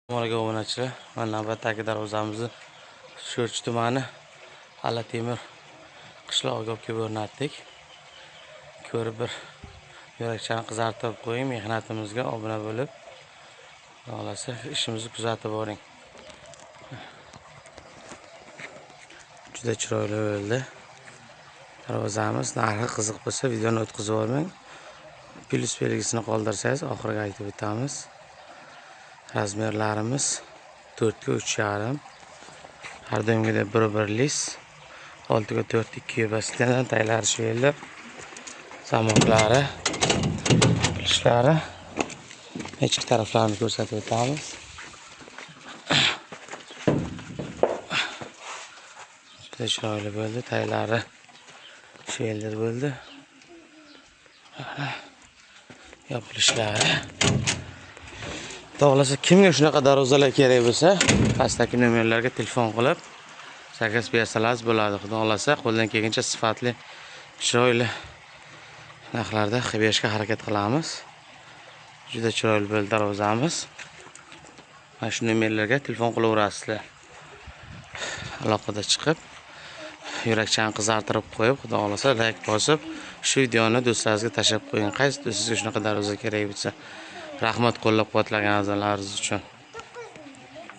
Alaykum obunachilar. Mana navbatdagi darvozamizni Sho'rchi tumani Alatemir qishlog'iga olib kelib o'rnatdik. Ko'rib bir yurakchani qizartirib qo'ying, mehnatimizga obuna bo'lib, xohlasa ishimizni kuzatib boring. Juda chiroyli bo'ldi. Darvozamiz narxi qiziq bo'lsa, videoni o'tkazib yubormang. Plyus belgisini qoldirsangiz, oxiriga aytib o'tamiz. Razmerlarimiz 4 ga 3,5. Har doimgidek bir lis. 6 ga 4 2 bastdan taylari shu yerda. Zamoklari, pilishlari, ichki taraflarini ko'rsatib o'tamiz. Juda chiroyli bo'ldi, taylari shu yerda bo'ldi. Yopilishlari. Xohlasa kimga shunaqa darvozalar kerak bo'lsa, pastdagi nomerlarga telefon qilib zakaz bersangiz bo'ladi. Xudo xohlasa qo'ldan kelgancha sifatli, chiroyli narxlarda qilib berishga harakat qilamiz. Juda chiroyli bo'ldi darvozamiz. Mana shu nomerlarga telefon qilaverasizlar. Aloqada chiqib, yurakchani qizartirib qo'yib, Xudo xohlasa like bosib, shu videoni do'stlaringizga tashlab qo'ying. Qaysi do'stingizga shunaqa darvoza kerak bo'lsa. Rahmat qo'llab-quvvatlagan a'zolaringiz uchun.